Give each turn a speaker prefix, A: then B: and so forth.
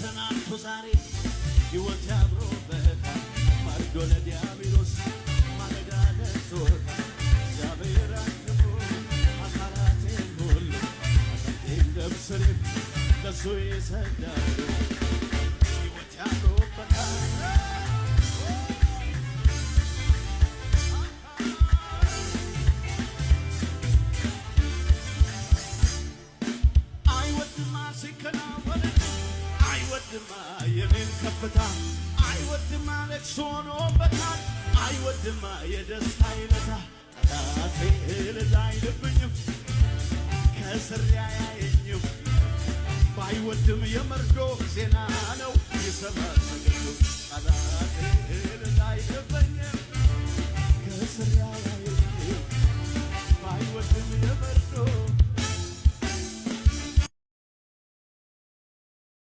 A: ከትናንቱ ዛሬ ሕይወት ያምሮበታል። ማርዶ ለዲያብሎስ ማለዳ ደርሶታል። እግዚአብሔር አክብሮ አካላቴን ሁሉ አጥንቴም ደም ስሬም ለእሱ ይሰግዳሉ። ሕይወት ያምሮበታል። አይወድማ ሲከናወንልኝ፣ አይወድማ የኔን ከፍታ፣ አይወድማ ለቅሶ ሆኖበታል። አይወድማ የደስታ ይለታ። ጠላቴ እልል አይልብኝም፣ ከስር አያየኝም። ባይወድም የመርዶ ዜና ነው ይሰማል ሰገዶ። ጠላቴ እልል አይልብኝም።